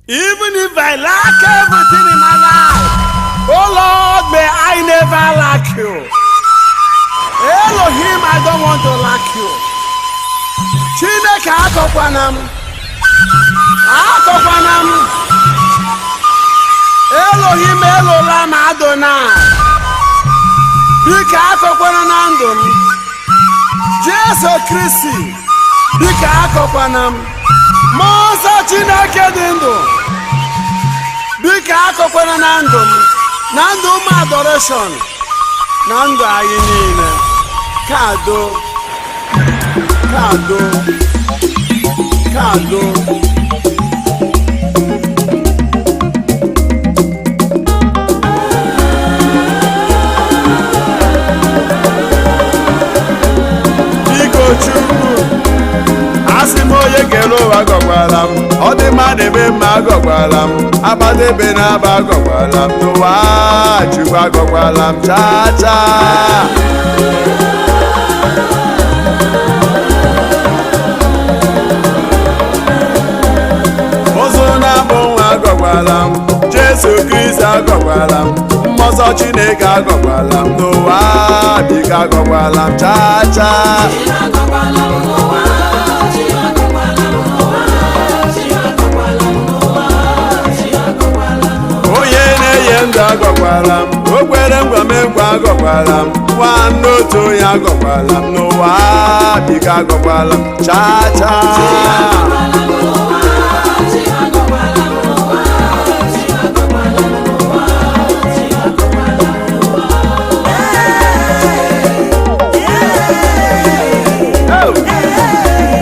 Even if I lack everything in my life, oh Lord, may I never lack you. Elohim, I don't want to lack you. Chineke, akọkwana m. Akọkwana m. Elohim elola m Adonai. Biko, akọkwana na ndụ m. Jesu Kristi, biko, akọkwana m. Mmụọ Nsọ Chineke dị ndụ, biko, akọkwana na ndụ m, na ndụ ụmụ Adoration, na ndụ anyị niile. Kado, kado, kado. Biko Chukwu, asị m, onye kere ụwa gọkwara m. Ọ dị mma na-eme mma, gọkwara m. Agbadebe na-aba, gọkwara m n'ụwa. Chukwu, agọkwara m chaa chaa. Ụzụ na-abụ nwa, agọkwala m. Jesu Kristi, agọkwala m. Mmụọ Nsọ Chineke, agọkwala m n'ụwa. Biko, agọkwala m chaa chaa. Agọkwala m n'ụwa, chi agọkwala m n'ụwa, chi agọkwala m n'ụwa, chi agọkwala m n'ụwa. Onye na-enye ndụ, agọkwala m. O kwere ngwa mee nkwa, agọkwala m. Nwanne otu onye, agọkwala m n'ụwa. Biko, agọkwala m chaa chaa. Agọkwala m n'ụwa, chi agọkwala m n'ụwa, chi agọkwala m n'ụwa, chi agọkwala m n'ụwa. Oh!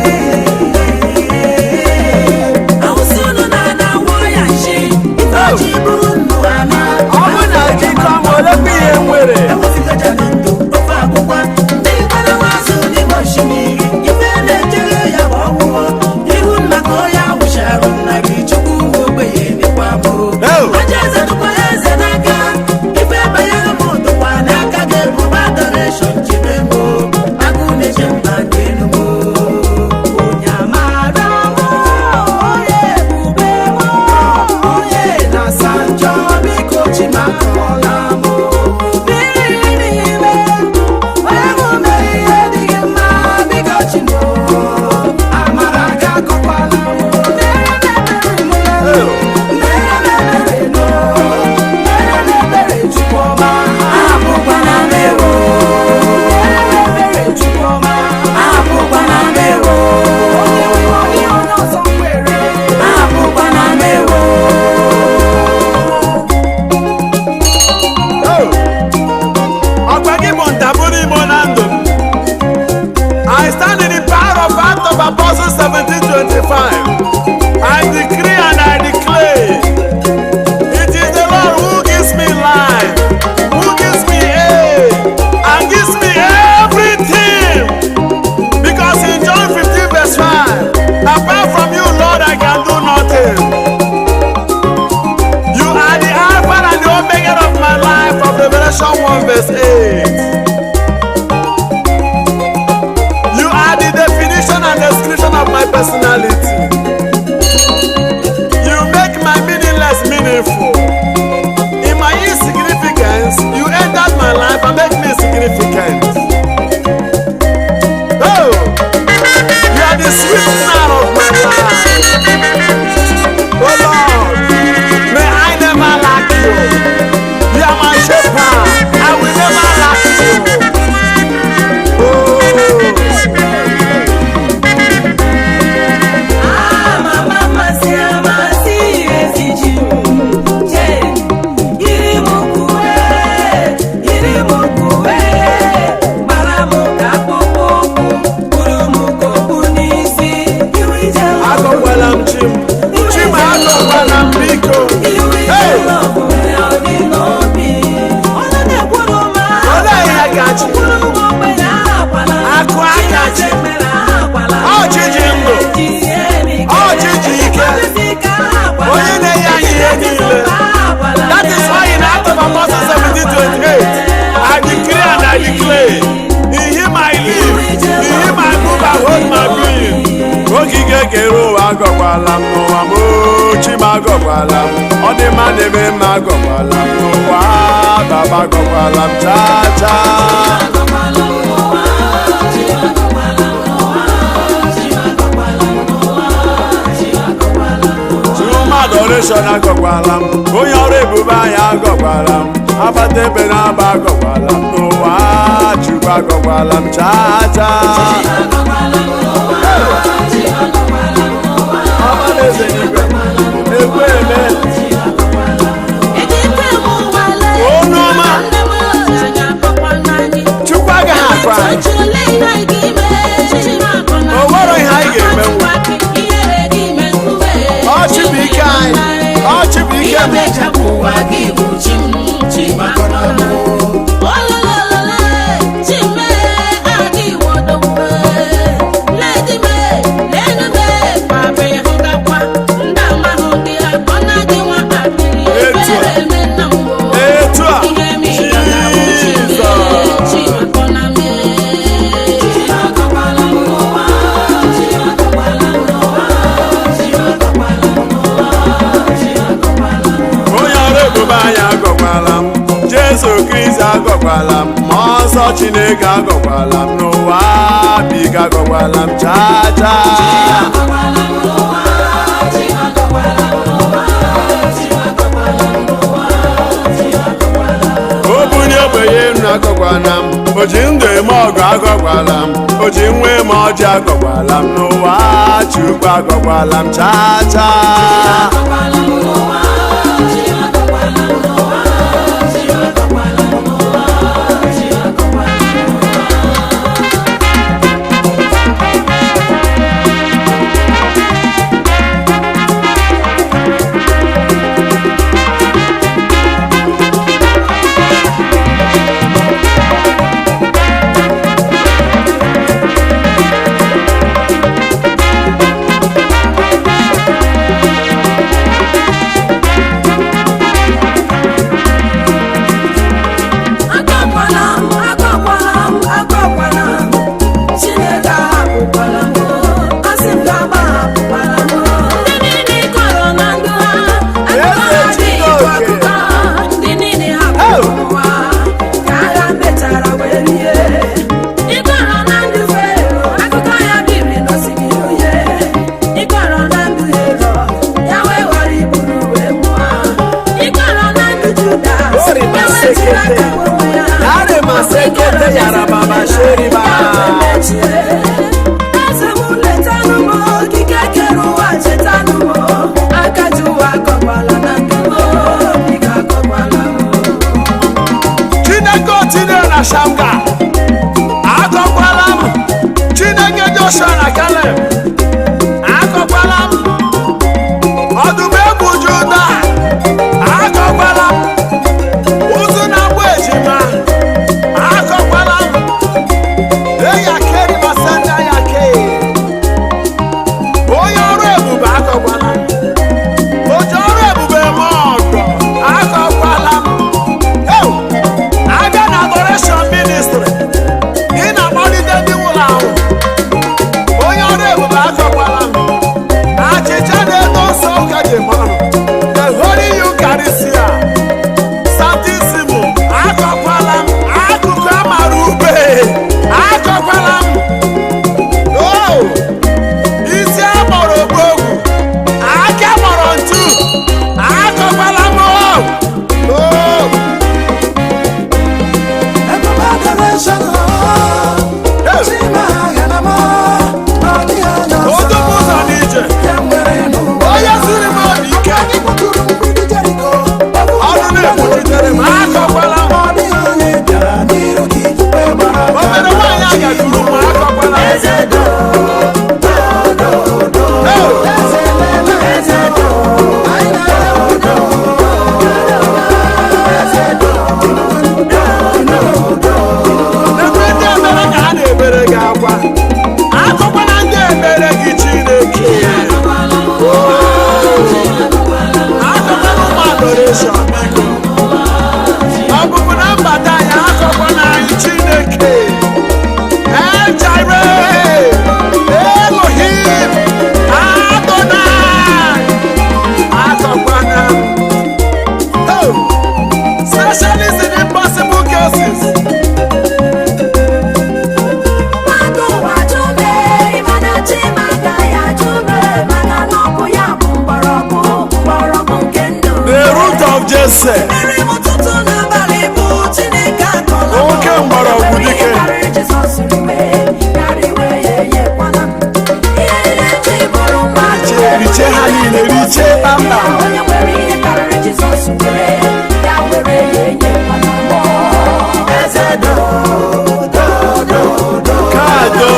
Awụsị unu na-ana awọ ya nshi, ife ọjị bụrụ nnụ ama. Ọ bụ na jikọ m, olekwa ihe m nwere? Ewezụgacha na ndụ ofe akwụkwọ ndị gbara azụ n'ime osimiri, ife na-echere ya bụ ọgwụgwọ ihu nna ka onye awụcharụ nna gị. Chukwu nwe ogbenye dịkwa bụ Oh! aja eze dụkwa eze n'aka. Ife banyere m dụkwa n'aka gị. Ebube Adoration, chebe m, agụ na-eche mba nke Enugu, onye amara m, onye ebube m, onye na-asa njọ. Biko, chimakọla m mmiri n'ime onye mụ mere ihe adịghị mma. Biko, chimo amara ga-akọkwala m mere m ebere, mere m ebere no, mere m ebere. Chukwuma, abụkwana m ewo. Mere m ebere, Chukwuma, abụkwana m ewo. Onye nwe ọ dịghị onye ọzọ nwere. Abụkwana m ewo. Oh! Ọkwa gị bụ ntabụrụ imo na ndụ m. I stand in the power of Act of Apostles 1725. I decree and I declare, it is the Lord who gives me life, who gives me aid, and gives me everything. Because in John 15 verse 5, apart from you, Lord, I can do nothing. You are the Alpha and the Omega of my life, of Revelation 1 verse 8. You are the definition and description of my personality. You make my meaningless meaningful. In my insignificance, you entered my life and make me significant. Oh, you are the sweetener of my life. Oh Lord, may I never lack you. You are my shepherd. I will never lack you. Oh. Ama amasị amasị ezi ji m jee yiri m kuwe, yiri m kuwe, gbara m ka akpụkpọ ụkwụ, buru m ka okpu n'isi iru ije. Agọkwala m chi m. Chi m, agọkwala m, biko. Iru ije. Hey! Lọbụ ọ dị n'obi ọnụ na-ekwuru m. Olee ihe gachi? Kwuru m ogbenye akwala. Akụ aka chi. Ọ chi ji ndụ. Ọ chi ji ike. Onye na-enye anyị ihe niile. That is why in Act of Apostles 17:28, I decree and I declare, in him I live, in him I move and hold my being. Ogige kere ụwa, agọkwala m n'ụwa m oo, chi m. agọkwala m. Ọ dị mma na-eme mma, agọkwala m n'ụwa. Baba, agọkwala m chaa chaa. Chuma Adoration agọkwala m, onye ọrụ ebube anyị agọkwala m, agbata ebe na-aba agọkwala m n'ụwa. Chukwu, agọkwala m chaa chaa. Ọbalaeze n'igwe, ekwe eme. Onu ọma. Chukwu agaghị akụ anyị. O nwero ihe anyị ga-emenwu. Ọchị bụ ike anyị, ọchị bụ ike m. Etu a. Etu a. Jizọs. Onye ọrụ ebube anyị agọkwala m, Jesu Kristi agọkwala m, Mmụọ Nsọ Chineke agọkwala m n'ụwa. Biko, agọkwala m chaa chaa. O bunye ogbenye enu, agọkwala m. O ji ndụ eme ọgụ, agọkwala m. O ji nwa eme ọjị, agọkwala m n'ụwa. Chukwu, agọkwala m chaa chaa. Eze. Ekpere m ụtụtụ n'abalị bụ Chineke akọla m. Oke mgbọrọgwụ Onye nwere dike. ihe karịrị Jizọs riwe, ya riwe ya enyekwana m. Ihe niile ji bụrụ mmadụ. Richie, richie ha niile, richie kpamkpam. Onye nwere ihe karịrị Jizọs were, ya were ya enyekwana m. Eze do, do, do, do. Kaado.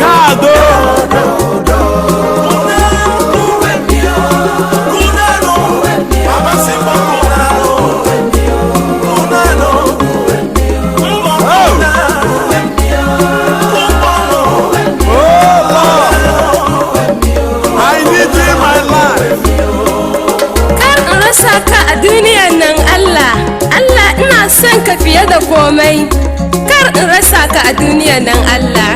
Kaado. Oh Lord, I need you in my life. Kar in rasa ka a duniyan nan Allah, Allah ina son ka fiye da komai. Kar in rasa ka a duniyan nan Allah.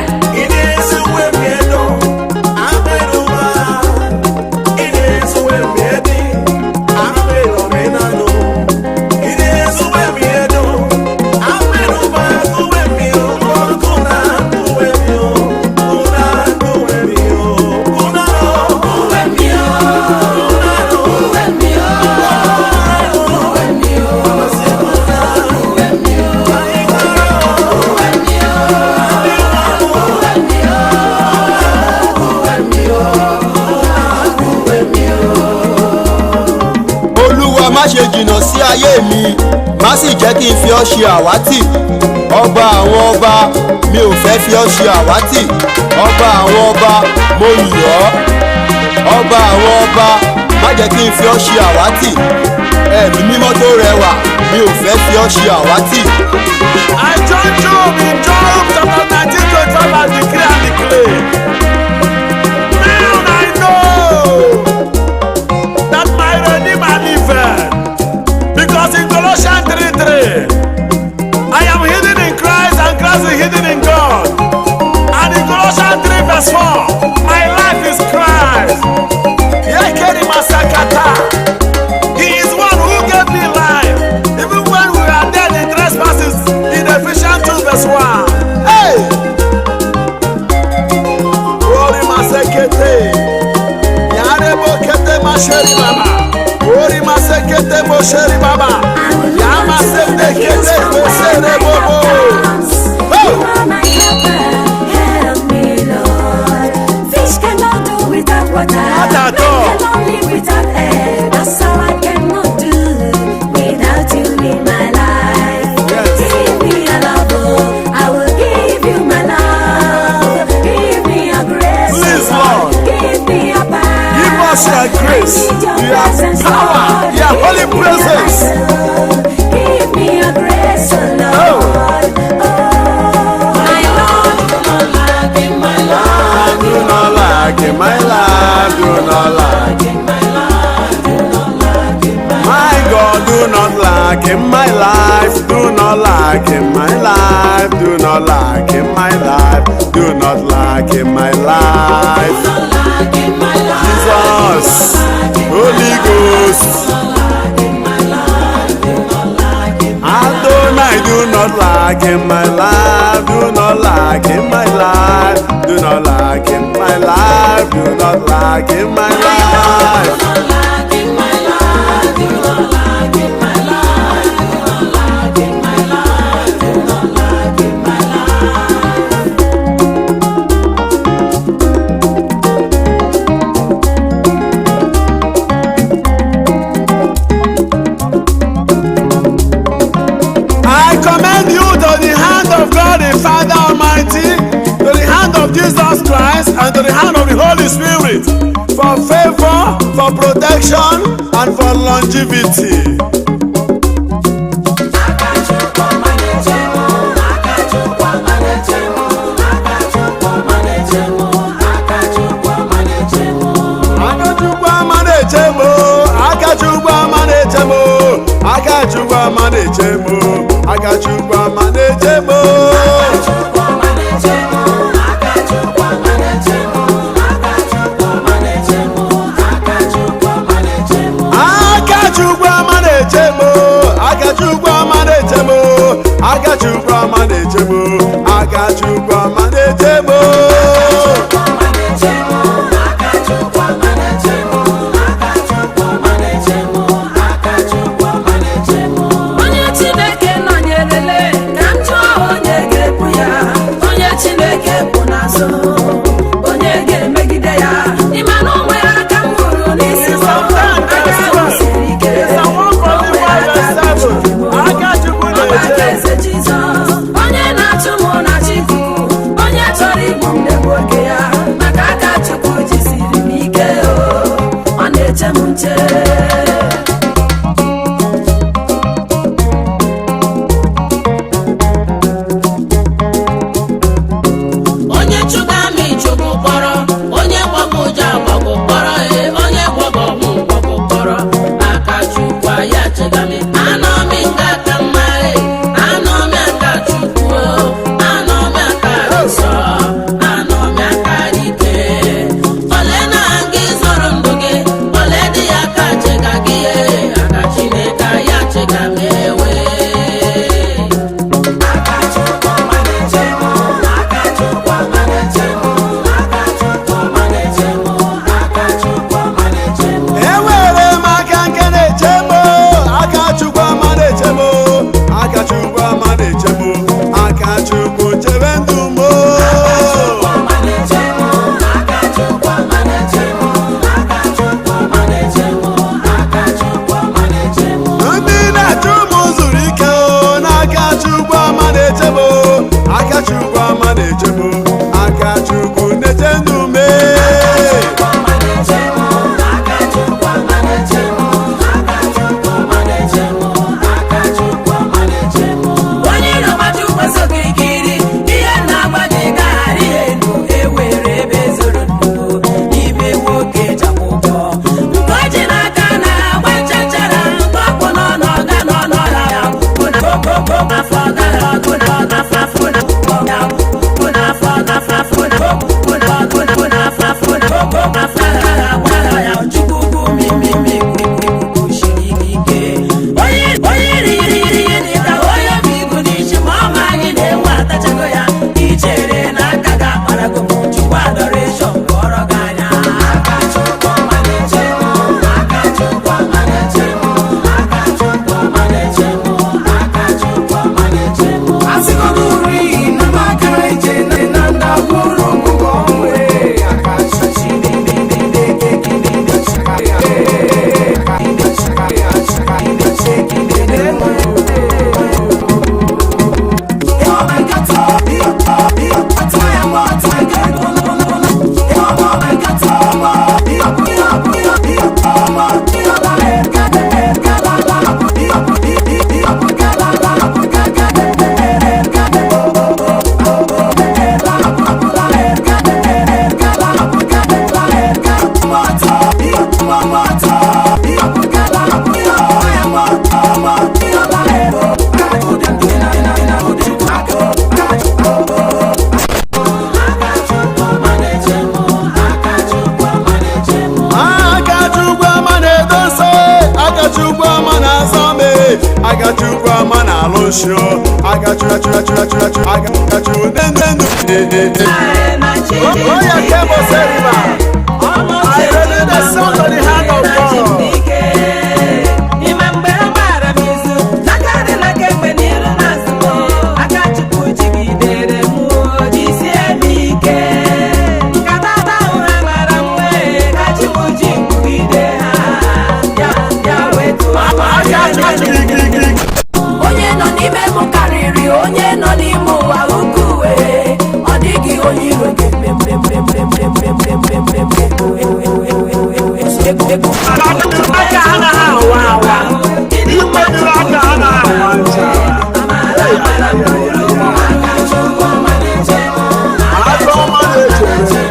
Olúwa, má ṣe jìnnà sí ayé mi, má sì jẹ́ kí n fi ọ́ ṣe àwátì. Ọba àwọn ọba, mi ò fẹ́ fi ọ́ ṣe àwátì. Ọba àwọn ọba, mo yìn ọ́. Ọba àwọn ọba, má jẹ́ kí n fi ọ́ ṣe àwátì. Ẹ̀mí mímọ́ tó rẹwà, mi ò fẹ́ fi ọ́ ṣe àwátì. I join Job in Job chapter 19 25 and decree and declare. Now I know that my Redeemer liveth. Because in Colossians 3 3, I am hidden in Christ and Christ is hidden in God. And in Colossians 3 verse 4, my life is Christ. Yekeri Masakata. He is one who gave me life, even when we are dead in trespasses, in Ephesians 2 verse 1. Hey! Ori masekete. Yarebo kete masheri baba. Ori masekete mosheri baba. Yamasete kete mosere bobo. You are my helper, help me, Lord. Fish cannot do without water. Not at Man all. cannot live without air. That's how I cannot do without you in my life. Yes. Give me a love, oh, I will give you my love. Give me a grace, oh Please, Lord. Give me a power. Give us your grace, I need your your presence, power, Lord. your holy Give me a presence. light, oh. Give me a grace, oh Lord. Oh, my Lord. Do not lack in my life, do not lack. My God, do not lack in my life, do not lack in my life, do not lack in my life, do not lack in my life. Jesus, Holy Ghost. Adonai, do not lack in my life, do not lack in my life, do not lack in my life, do not lack in my life. I commend you to the hand of God the Father Almighty, to the hand of Jesus Christ, and to the hand of the Holy Spirit for favor, for protection, and for longevity. Akachukwu ama na-eche m o, Akachukwu ama na-eche m o, Akachukwu ama na-eche m o, Akachukwu ama na-eche m o. Akachukwu ama na-eche m o, Akachukwu ama na-eche m o, Akachukwu ama na-eche m o, Akachukwu ama na-eche m o. Akachukwu ama na-eche m. nche. Onye chụga m chụgbu kpọrọ, onye gbọgba ụja gbọgbu kpọrọ, ee, onye gwọgọ ọgwụ gwọgbu kpọrọ. Aka Chukwu ya chega m, anọ m nga aka mma, ee, anọ m aka Chukwu, o, anọ m aka nsọ, anọ m aka ike. Ole na gị zọrọ ndụ gị, ole dị ya ka chega gị, ee, aka Chineke ya chega m ewe. Enwere m aka nke na-eche m o, aka Chukwu ama na-eche m o, aka Chukwu ama na-eche m o, aka Chukwu chebe ndụ m o. Ndị na-achụ m zuru ike o, n'aka Chukwu ama na-eche m o, aka Chukwu ama na-eche m o, aka Chukwu na-eche ndụ m e. Onye iro gbaji ụkwụ okirikiri, ihe na-agbaji gagharị elu, ewere ebe zoro nnukwu n'ime nwoke jakwụkwọ nke o ji n'aka na-agba nchachara, nke ọkpụ n'ọnụ ọga n'ọnụ ọra ya bụ na okoko afọ gara ọgụ na ọgafọ afọ na ọga bụ na afọ gafọ afọ na bụ na ọgụ na bụ na afọ afọ na okoko afọ gara agbara ya. Chukwu bụ mimimi ikuku shiri ike, onye onye riri iri ihe dịka onye bụ igu n'isi, ma ọ ma anyị na-enwe atachago ya ichere na aka ga-akparago m. Chukwu adọreshọn kpọrọ gị anya. Aka Chukwu ama na-edo nsọ, aka Chukwu ama na-asọ m, aka Chukwu ama na-alụ nsị o, aka Chukwu Chukwu Chukwu Chukwu aka Chukwu ndụ ndụ. Oh, yeah, Kemo Seriba. I really the sound of the hand of God. Ime mgbe ha gbara m izu n'aka dị n'aka egbe n'iru na azụ m, aka Chukwu jigidere m, o, jisie m ike. Nkata ahụ ha gbara m wee ka chi m ji mkpugide ha ya ya wetuo Aka Chukwu gigigi. Onye nọ n'ime m karịrị onye nọ n'ime ụwa ukwu, wee ọ dịghị onye iro ga-eme. Aka anaghị awa awa. Imejuru aka anaghị awa ncha. Aka ọma na-eche.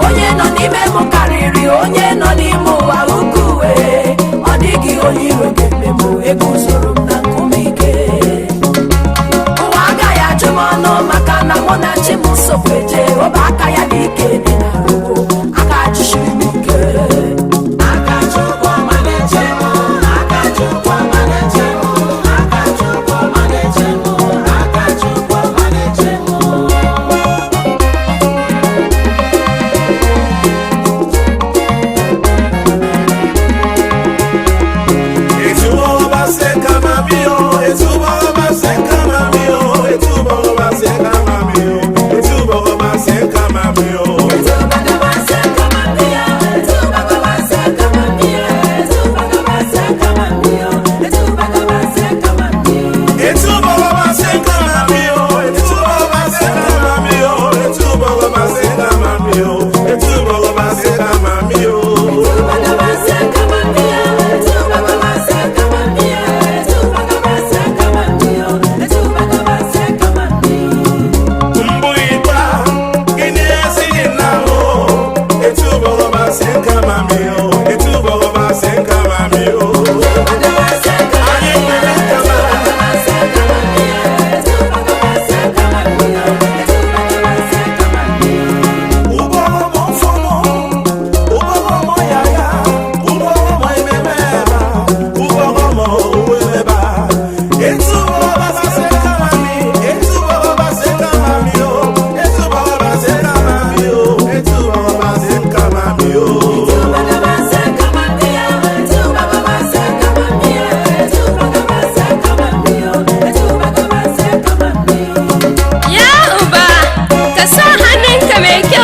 Onye nọ n'ime m karịrị onye nọ n'ime ụwa ukwu, wee ọ dịghị onye iro ga-eme m. Eguzoro m na nkume ike, ụwa agaghị ajụ m ọnụ, maka na mụ na chi m sokwa eje ọba. Aka ya dị ike dị na arụgo aka chịsiri m ike.